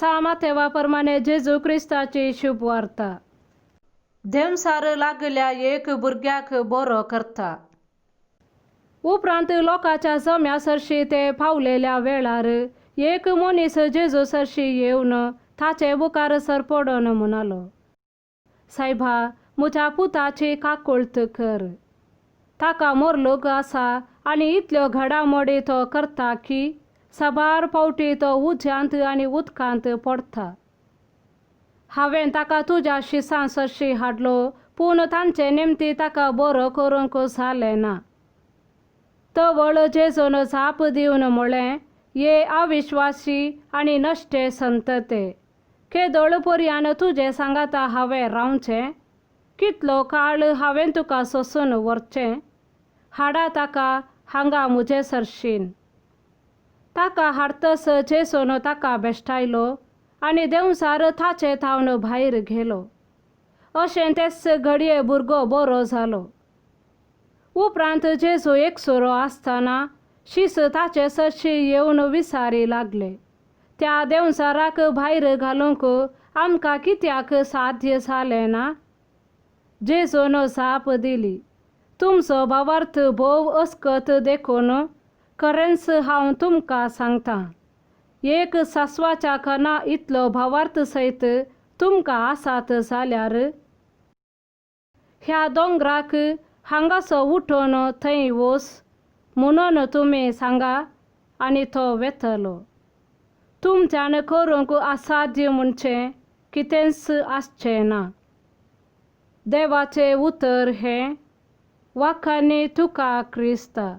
सा मातेवा प्रमाणे जेजू क्रिस्ताची शुभवार्ता. देंवचार लागल्या एक भुरग्याक बरो करता. उपरांत लोकांच्या जम्या सरशी ते पावलेल्या वेळार एक मनीस जेजू सरशी येवन ताचे मुखार सरपडून म्हणालो, सायबा, म्हज्या पुताची काकुळट कर. ताका मोरलोक आसा आनी इतल्यो घडामोडी तो करता की साबार फावटी तो उज्यांत आनी उदकांत पडटा. हांवें ताका तुज्या शिसां सरशी हाडलो, पूण तांचे निमती ताका बरो करूंक जालें ना. तवळ जेजून जाप दिवन म्हळें, ये अविश्वासी आनी नश्टे संतते, केदोळ पर्यान तुजे सांगाता हांवें रावचें? कितलो काळ हांवें तुका सोसून व्हरचें? हाडा ताका हांगा म्हजे सरशीन. ताका हाडतस जेजून ताका बेश्टायलो आनी देंवचार ताचे थावन भायर गेलो. अशें तेच घडये भुरगो बरो जालो. उपरांत जेजू एकसुरो आसतना शीस ताचे सरशी येवन विचारी लागले, त्या देंवचाराक भायर घालूंक आमकां कित्याक साध्य जालें ना? जेजून जाप दिली, तुमचो भावार्थ भोव अस्कत देखून खरेंच हांव तुमकां सांगतां, एक सासवाच्या कणा इतलो भावार्थ सयत तुमकां आसात जाल्यार ह्या दोंगराक हांगासो उठून थंय वच म्हणून तुमी सांगा आनी तो वेतलो. तुमच्यान करूंक असाध्य म्हणचें कितेंच आसचें ना. देवाचें उतर हें. वाखाणी तुका क्रिस्ता.